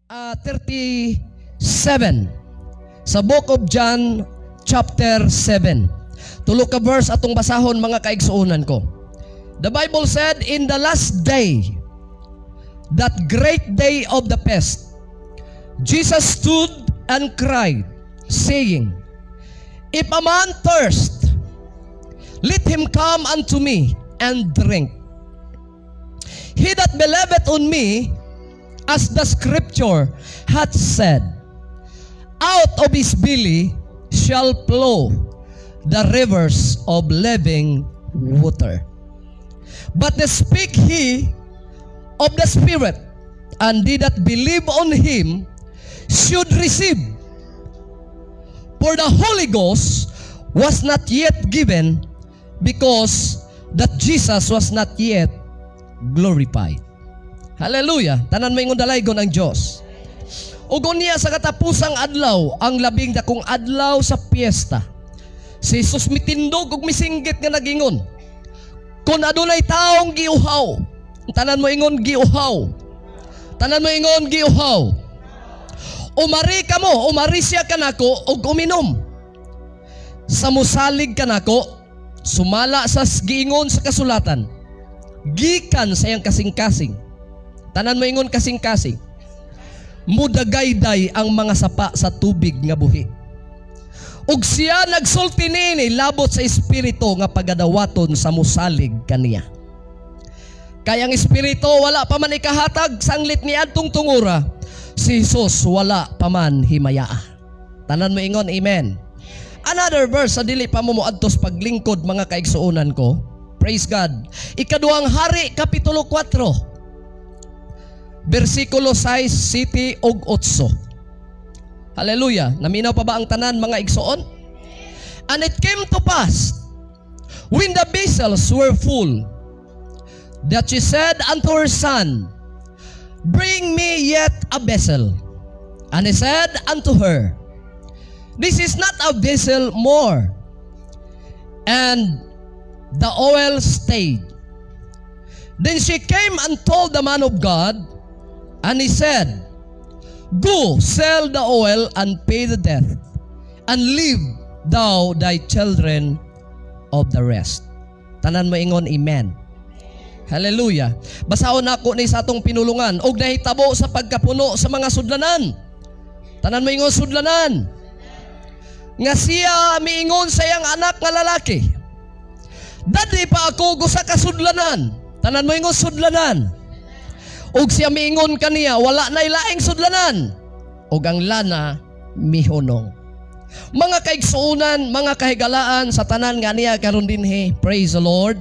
37 sa Book of John chapter 7. Tulo ka verse atong basahon, mga kaigsuonan ko. The Bible said, "In the last day, that great day of the feast, Jesus stood and cried, saying, 'If a man thirst, let him come unto me and drink. He that believeth on me, as the scripture hath said, out of his belly shall flow the rivers of living water.' But this spake he of the Spirit, and they that believe on him should receive. For the Holy Ghost was not yet given, because that Jesus was not yet glorified." Hallelujah. Tanan moingon, "Dalaygon ang Dios." Ug unya sa katapusang adlaw, ang labing dakong adlaw sa piyesta, si Jesus mitindog ug misinggit nga nagingon, "Kung adunay taong giuhaw," tanan mo ingon, "Giuhaw." Tanan mo ingon, "Giuhaw." "Umari kamo, umari siya kanako ug uminom. Sa musalig kanako, sumala sa giingon sa kasulatan, gikan sa iyang kasing-kasing," tanan mo ingon, "kasing-kasing," "mudagayday ang mga sapa sa tubig nga buhi." Ug siya nagsulti niini labot sa Espiritu nga pagadawaton sa musalig kaniya. Kay ang Espiritu wala pa man ikahatag sanglit ni adtong tungura, si Jesus wala pa man himayaa. Tanan mo ingon, "Amen." Another verse sa dili pa mo moadtos paglingkod, mga kaigsuonan ko. Praise God. Ikaduhang Hari kapitulo 4 bersikulo 6, 7 ug 8. Hallelujah. Naminaw pa ba ang tanan, mga igsoon? "And it came to pass, when the vessels were full, that she said unto her son, 'Bring me yet a vessel.' And he said unto her, 'This is not a vessel more.' And the oil stayed. Then she came and told the man of God, and he said, 'Go, sell the oil and pay the debt, and leave thou thy children of the rest.'" Tanan mo ingon, "Amen." Hallelujah. Basahon nako ni sa atong pinulungan. "Og nahitabo sa pagkapuno sa mga sudlanan." Tanan mo ingon, "Sudlanan." "Nga siya miingon sa iyang anak nga lalaki, 'Dad-i pa ako usa ka sudlanan.'" Tanan mo ingon, "Sudlanan." "Ug siya miingon kaniya, 'Wala na laing sudlanan.' Ug ang lana mihunong." Mga kaigsuonan, mga kahigalaan sa tanan nga niya karon dinhi. Praise the Lord.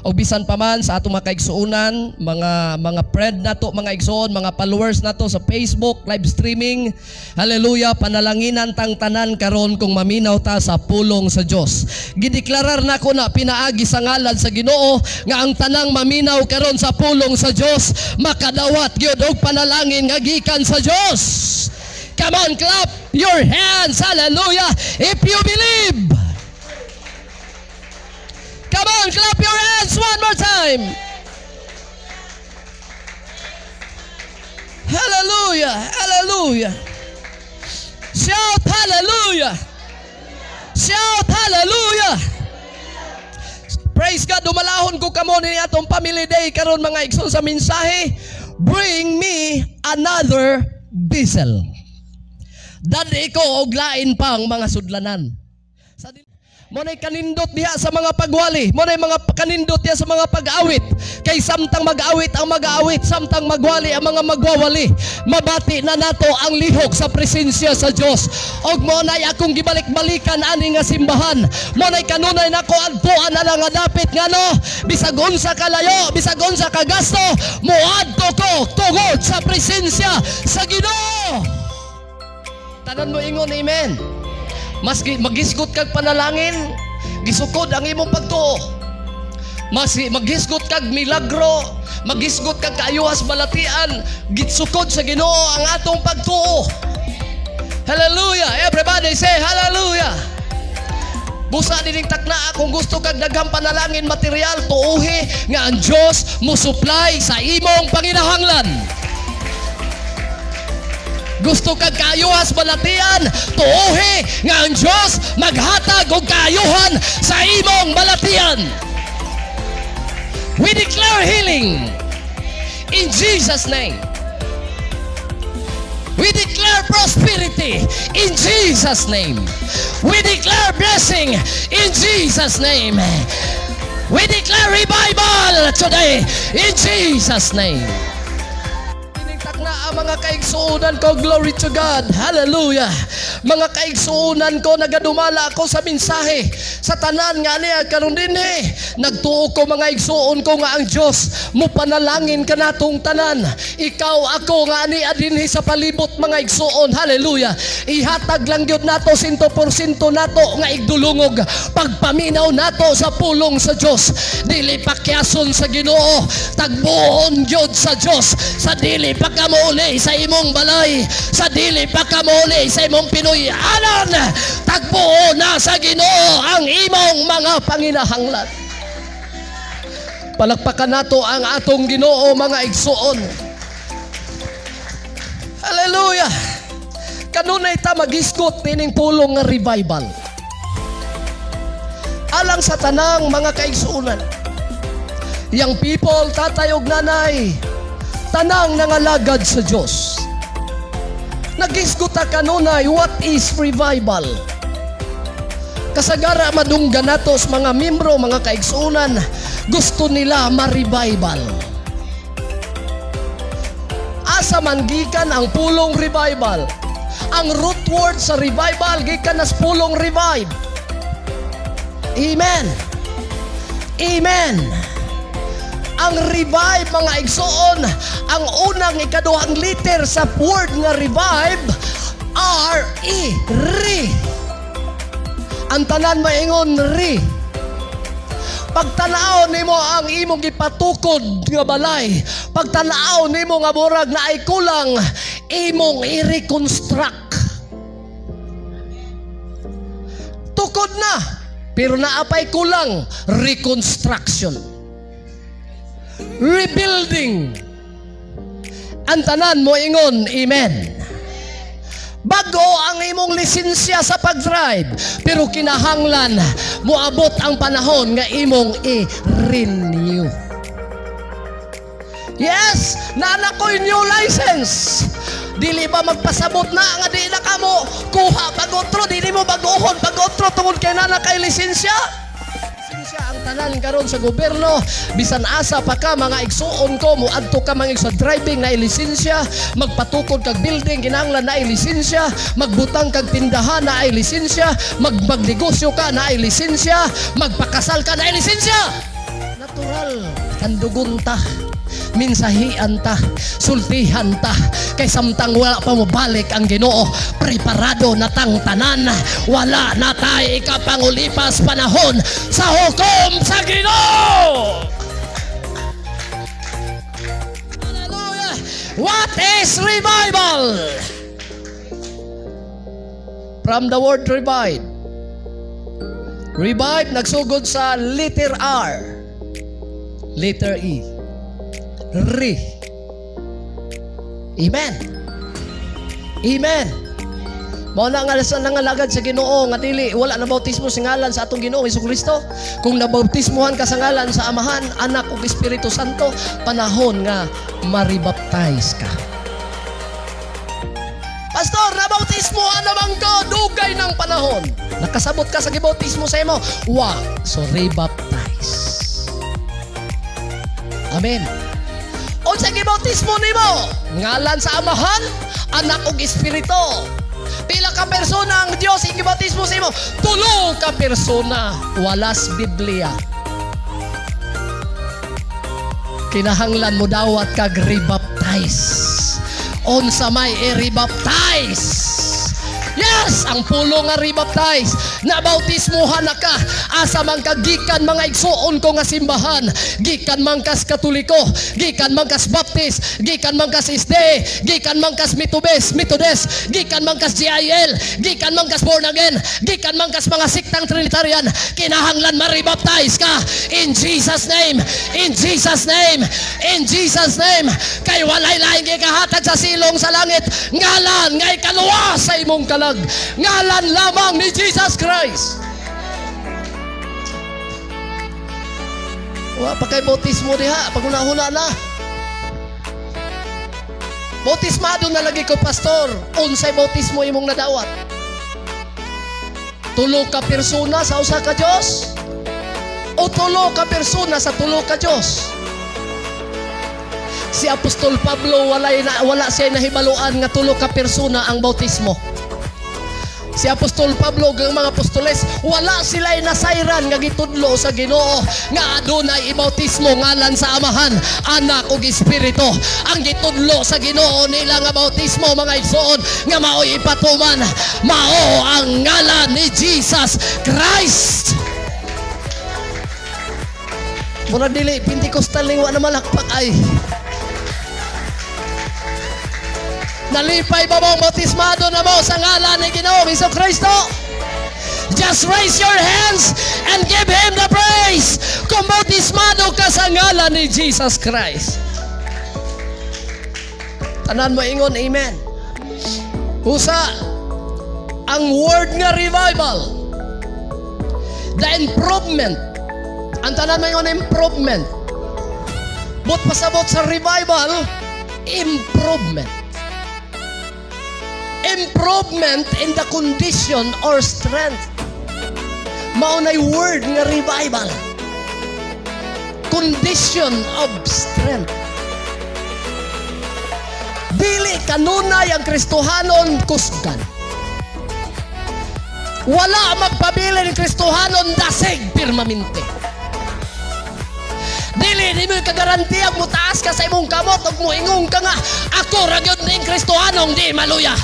O bisan pa man sa atong mga kaigsuonan, mga friend nato, mga igsoon, mga followers nato sa Facebook, live streaming. Hallelujah, panalanginan tang tanan karon kung maminaw ta sa pulong sa Dios. Gideklarar nako na pinaagi sa ngalan sa Ginoo nga ang tanang maminaw karon sa pulong sa Dios makadawat gyud og panalangin nga gikan sa Dios. Come on, clap your hands. Hallelujah. If you believe. Come on, clap your hands one more time. Hallelujah. Hallelujah. Shout hallelujah. Shout hallelujah. Praise God. Dumalahon ko kamo ni atong family day karon, mga igsoon, sa mensahe. "Bring me another vessel." Dad-i ko og lain pang mga sudlanan. Sa Mo na'y kanindot diha sa mga pagwali. Mo na'y mga kanindot diha sa mga pag-awit. Kay samtang mag-awit ang mag-aawit, samtang magwali ang mga magwawali, mabati na nato ang lihok sa presensya sa Dios. Og mo na'y akong gibalik-balikan ani nga simbahan. Mo na'y kanunay nako adtuan ana nga dapit, ngano bisag unsa kalayo, bisag unsa ka gasto, moadto ko tungod sa presensya sa Ginoo. Tanan mo ingon, "Amen." Maski maghisgot kag panalangin, gisukod ang imong pagtuo. Maski maghisgot kag milagro, maghisgot kag kaayuhas balatian, gitsukod sa Ginoo ang atong pagtuo. Hallelujah! Everybody say hallelujah! Busa dining takna, kung gusto kag daghang panalangin material, tuuhi nga ang Dios mo supply sa imong panginahanglan. Gusto kag kaayuhan sa balatian, tuohi nga ang Dios maghatag og kaayuhan sa imong balatian. We declare healing in Jesus' name. We declare prosperity in Jesus' name. We declare blessing in Jesus' name. We declare revival today in Jesus' name. Tinigtak na ang mga kaigsuonan ko, glory to God. Hallelujah. Mga kaigsuonan ko, nagadumala ako sa mensahe sa tanan nga niya karon dinhi. Nagtuo ko, mga igsuon ko, nga ang Dios mo panalangin kanatong tanan. Ikaw, ako nga ani dinhi sa palibot, mga igsuon. Hallelujah. Ihatag lang gyud nato 100% nato nga igdulungog pagpaminaw nato sa pulong sa Dios. Dili pakyason sa Ginoo, tagbuon gyud sa Dios sa dili pa ka mouli sa imong balay, sa dili pa ka mouli sa imong Pinoy-anan. Tagbuon na sa Ginoo ang imong mga panginahanglan. Palakpakan nato ang atong Ginoo, mga igsuon. Hallelujah. Kanunay ta magisgot nining pulong nga revival. Alang sa tanang mga kaigsuonan. Young people, tatay ug nanay, tanang nangalagad sa Dios. Nagisgot ta kanunay, what is revival? Kasagara madunggan nato sa mga membro, mga kaigsuonan, gusto nila ma-revival. Asa man gikan ang pulong revival? Ang root word sa revival gikan nas pulong revive. Amen. Amen. Ang revive, mga igsoon, ang unang ikaduhang letter sa word nga revive, R-E, re. Ang tanan maingon, re. Pagtanaw nimo ang imong gipatukod nga balay, pagtanaw nimo nga murag naay kulang, imong i-reconstruct. Tukod na, pero naapay kulang, reconstruction. Rebuilding. Ang tanan mo ingon, amen. Bago ang imong lisensya sa pag-drive, pero kinahanglan moabot ang panahon nga imong i-renew. Yes, naa ko'y new license. Dili ba magpasabot na nga di na kamo kuha pag otro, dili mo baguhon pag otro tungod kay naa na kay lisensya? Lisensya ang tanan karon sa gobyerno, bisan asa pa ka, mga igsuon ko, moadto ka mga sa driving na lisensya, magpatukod kag building kinahanglan na lisensya, magbutang kag tindahan na ay lisensya, magmagnegosyo ka na ay lisensya, magpakasal ka na ay lisensya. Natural, tandugon ta, minsahian ta, sultihan ta, kay samtang wala pa mobalik ang Ginoo, preparado na tang tanan. Wala na tay ikapangulipas panahon sa hukom sa Ginoo. Hallelujah! What is revival? From the word revive. Revive nagsugod sa letter R, letter E. Re. Amen. Amen. Mao na nga sa nangalagad sa Ginoo nga dili wala na bautismo sa ngalan sa atong Ginoo Kristo. Kung nabautismohan ka sa ngalan sa Amahan, Anak ug Espiritu Santo, panahon nga maribaptize ka. Pastor, nabautismohan naman ko, dugay ng panahon. Nakasabot ka sa gibautismo sa imo. Wa, so rebaptize. Amen. Unsa gibautismo nimo? Ngalan sa Amahan, Anak ug Espiritu. Pila ka persona ang Dios igibautismo sa imo? Tulo ka persona. Walas Biblia. Kinahanglan mo dawat kag rebaptize. Unsa may i-rebaptize? Yes! Yes, ang pulong nga rebaptize, nabautismuhan na ka, asa man ka gikan, mga igsuon ko nga simbahan, gikan man kas Katoliko, gikan man kas Baptist, gikan man kas SDA, gikan man kas Mitubes, Methodist, gikan man kas GIL, gikan man kas born again, gikan man kas mga siktang Trinitarian, kinahanglan ma-rebaptize ka in Jesus' name, in Jesus' name, in Jesus' name. Kay walay laing gikahatag sa silong sa langit, ngalan nga ikaluwas sa imong kalag, ngalan lamang ni Jesus Christ. Wa pa kay bautismo diha, paghuna-huna na. Bautismado na lagi ko, pastor. Unsay bautismo imong nadawat? Tulo ka persona sa usa ka Dios? O tulo ka persona sa tulo ka Dios? Si Apostol Pablo, walay na, wala siya nahibaluan nga tulo ka persona ang bautismo. Si Apostol Pablo ug ang mga apostoles, wala sila nasayran nga gitudlo sa Ginoo nga adunay ibautismo ngalan sa Amahan, Anak ug Espiritu. Ang gitudlo sa Ginoo nila nga bautismo, mga igsoon, nga mao'y ipatuman, mao ang ngalan ni Jesus Christ. Mura dili Pentecostal ning wa na malakpak ay. Nalipay ba mo? Bautismado na mo sa ngalan ni Ginoong Hesus Kristo? Just raise your hands and give Him the praise kung bautismado ka sa ngalan ni Jesus Christ. Tanan mo ingon, "Amen." Usa, ang word nga revival, the improvement. Ang tanan mo ingon, "Improvement." But pasabot sa revival, improvement. Improvement in the condition or strength. Mao nay word nga revival. Condition of strength. Dili kanunay ang Kristohanon kusgan. Wala magpabilin Kristohanon dasig pirmamente. Dili nimo kagarantiya mutaas ka sa imong kamot ug moingon ka nga ako ra gyud ning Kristohanong di maluya.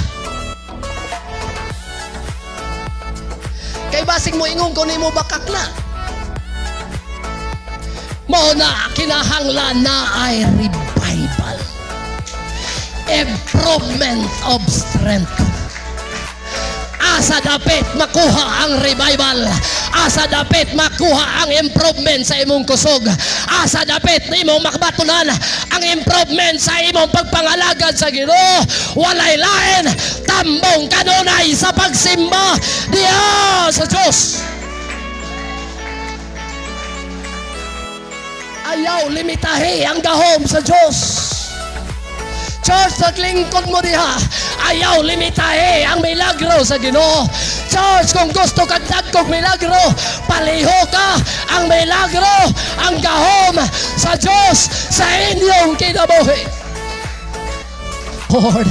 Kay basig mo ingon ko nimo bakak na. Mao na kinahanglan na ay revival. Improvement of strength. Asa dapit makuha ang revival? Asa dapit makuha ang improvement sa imong kusog? Asa dapit nimo makabatunan ang improvement sa imong pagpangalagad sa Ginoo? Walay lain, tambong kanunay sa pagsimba diha sa Dios. Ayaw limitahi ang gahom sa Dios. Church, naglingkod mo diha. Ayaw limitahi ang milagro sa Ginoo. Church, kung gusto kag dagkog milagro, paliho ka ang milagro, ang gahom sa Dios sa inyong kinabuhi. Lord,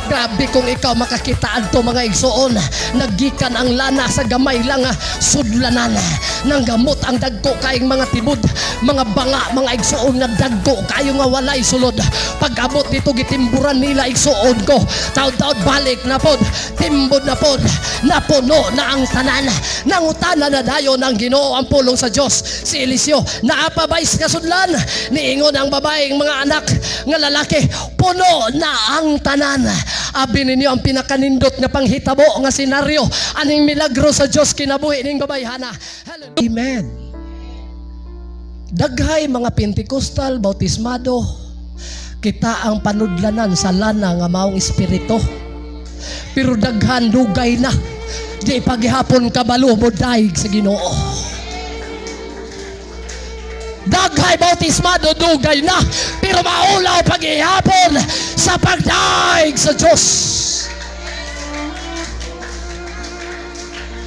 grabe kung ikaw makakita adto, mga igsoon, nagikan ang lana sa gamay lang sudlanan nang gamot ang dagko kaayong mga tibod, mga banga, mga igsoon, nga dagko kayo nga walay sulod. Pag-abot dito, gitimburan nila, igsoon ko. Taod-taod balik na pod, timbod na pod, napuno na ang tanan. Nangutana na dayon ang Ginoo, ang pulong sa Dios, si Eliseo, "Naa pa bay nga sudlan?" Niingon ang babaeng mga anak nga lalaki, "Puno na ang tanan." Abi ninyo ang pinakanindot nga panghitabo nga senaryo aning milagro sa Dios kinabuhi ning babayhana. Amen. Daghay mga Pentecostal bautismado, kita ang panudlanan sa lana nga maong espiritu. Pero daghan dugay na di paghihapon kabalo modaig sa Ginoo. Daghay bautismado dugay na pero maulaw paghihapon sa pagdaig sa Diyos.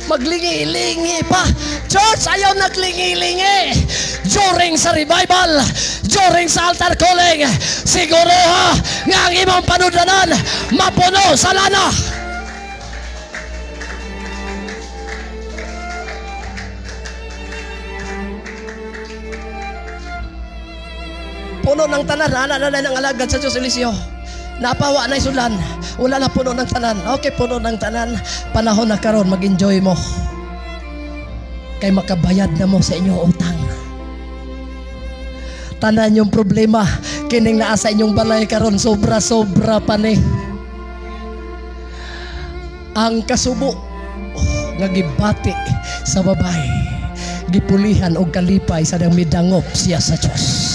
Maglingi-lingi pa. Church, ayaw naglingi-lingi. During sa revival, during sa altar calling, siguro ha, nga ang imong panudlanan, mapuno sa lana. Puno ng tanan, ana na ng alagad sa Diyos Eliseo. Napawa na isulan. Wala na, puno ng tanan. Okay, puno ng tanan. Panahon na karon mag-enjoy mo. Kay makabayad na mo sa inyong utang. Tanan yung problema, kining naa sa inyong balay karon, sobra-sobra pa ni. Ang kasubo, oh, nga gibati sa babae, gipulihan og kalipay sa dang midangop siya sa Diyos.